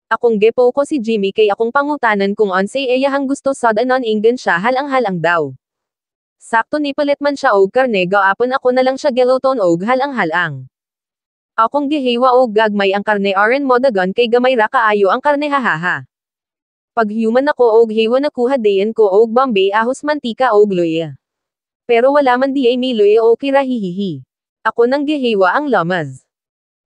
Akong gepo ko si Jimmy kay akong pangutanan kung unsay iyahang gusto sud-anon, inggan siya halang-halang daw. Sakto nipalit man siya og karne, gaapon ako na lang siya geloton og halang-halang. Akong gihiwa og gagmay ang karne aron modagan kay gamay ra kaayo ang karne, hahaha. Pag human ako og hiwa, nakuha dayon ko og Bombay ahos, mantika og luya. Pero wala man diay mi luya, okay ra, hihihi. Ako nang gihiwa ang lamas.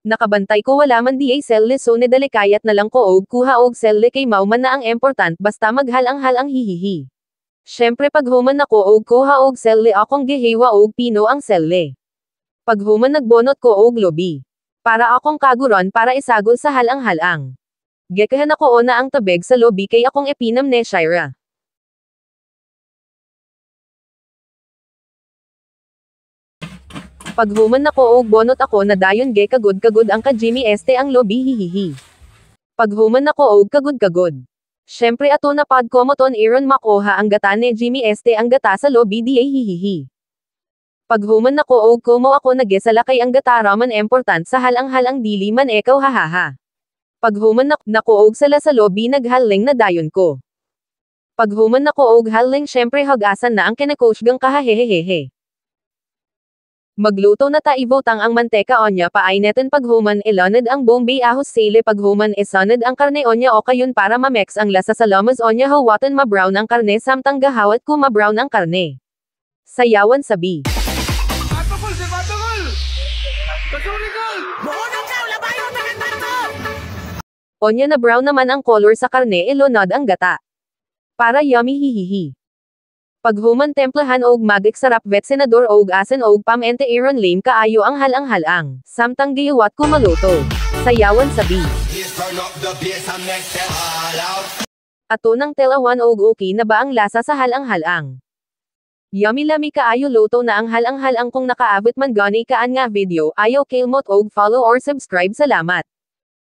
Nakabantay ko wala man diay selle, so nidalikayat na lang ko og kuha og selle kay mao man na ang important basta maghalang-halang, hihihi. Syempre pag human ako og kuha og selle, akong gihiwa og pino ang selle. Pag human, nagbonot ko og lobi. Para akong kaguron para isagol sa halang-halang. Gekahan ako na ang tabeg sa lobi kay akong ipinam ne Shira. Pag human nako og bonot, ako na dayon ge kagud-kagud ang ka Jimmy este ang lobi, hihihi. Pag human nako og kagud-kagud. Syempre ato na pod komoton iron makuha ang gata ne Jimmy este ang gata sa lobi di hihihi. Pag human nako og kumo, ako nagesala kay ang gata raman important sa halang-halang, dili man ekaw, hahaha. Pag human nako og sala sa lobi, naghaling na dayon ko. Pag human nako og haling, syempre hagasan na ang kinacoach gang kahahehehehe. Magluto na ta, ibutang ang mantika onya painiton, paghuman ilunod ang Bombay ahos sili, paghuman isunod ang karne onya o kayon para ma-mix ang lasa sa lamas onya hawaton ma-brown ang karne samtang gahawat ko ma-brown ang karne. Sayawan sabi. Onya na brown naman ang color sa karne, ilunod ang gata. Para yummy, hihihi. Paghuman templahan og Magic Sarap vet senador og asin og pamente iron lame kaayo ang halang-halang. Samtang giyawat ko maluto. Sayawan sabi. Ato nang telawan og okay na ba ang lasa sa halang-halang. Yummy lami kaayo, luto na ang halang-halang. Kung nakaabot man gani kaan nga video, ayaw kalimot og follow or subscribe. Salamat.